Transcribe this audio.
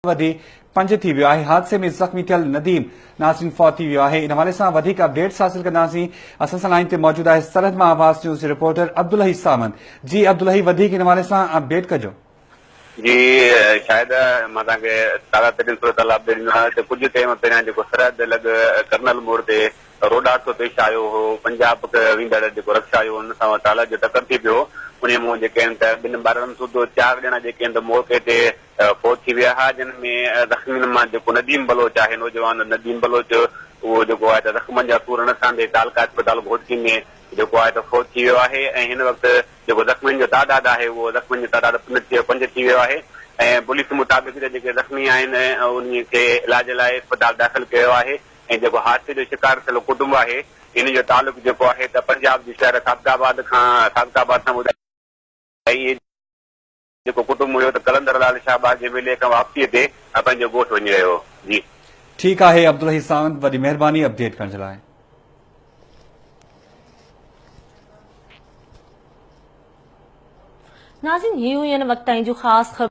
وڌي پنج ٿي ويو آهي، حادثي ۾ زخمي ٿيل نديم ناظرين فوت ٿي ويو آهي، ان حوالي سان وڌيڪ اپڊيٽس حاصل ڪنداسين، اسان سان لائين تي موجود آهي سرحد مان آواز نيوز جي رپورٽر عبدالحئي ساوند، جي عبدالحئي وڌيڪ ان حوالي سان اپڊيٽ ڪجو. جي شايد مان توهان کي تازه ترين صورتحال اپڊيٽ ڏيندو آهيان ته ڪجهه ٽيم پهريان جيڪو سرحد لڳ ڪرنل موڙ تي روڊ حادثو پيش آيو هو پنجاب ويندڙ جيڪو رڪشا هيو ان سان ٽالر جو ٽڪر ٿي پيو انهي مون جيڪي آهن ته ٻن ٻارڙن سوڌو چار ڄڻا جيڪي آهن ته موقعي تي فوت ٿي ويا ها جن ۾ زخمين مان جيڪو نديم بلوچ آهي نوجوان نديم بلوچ اهو جيڪو آهي ته زخمن جا سور نه سهندي تعلقه اسپتال گهوٽڪي ۾ جيڪو آهي ته فوت ٿي ويو آهي ۽ هن وقت جيڪو زخمين جو تعداد آهي اهو زخمين جو تعداد پنج ٿي ويو آهي ۽ پوليس مطابق ته جيڪي زخمي آهن انهي کي علاج لاء اسپتال داخل ڪيو آهي ۽ جيڪو حادثي جو شڪار ٿيل ڪٽنب آهي ان جو تعلق جيڪو آهي ته پنجاب جي شهر صادق آباد کان صادق آباد سان ٻڌائي جيڪو ڪٽنب هيو ته قلندر لال شهباز جي ميلي کان واپسيء تي پنهنجو ڳوٺ وڃي رهيو هو. جي. ٺيڪ آهي عبدالحئي ساوند وڏي مهرباني اپڊيٽ ڪرڻ جي لاء. ناظرين هي هيون هن وقت تائين جون خاص خبرون.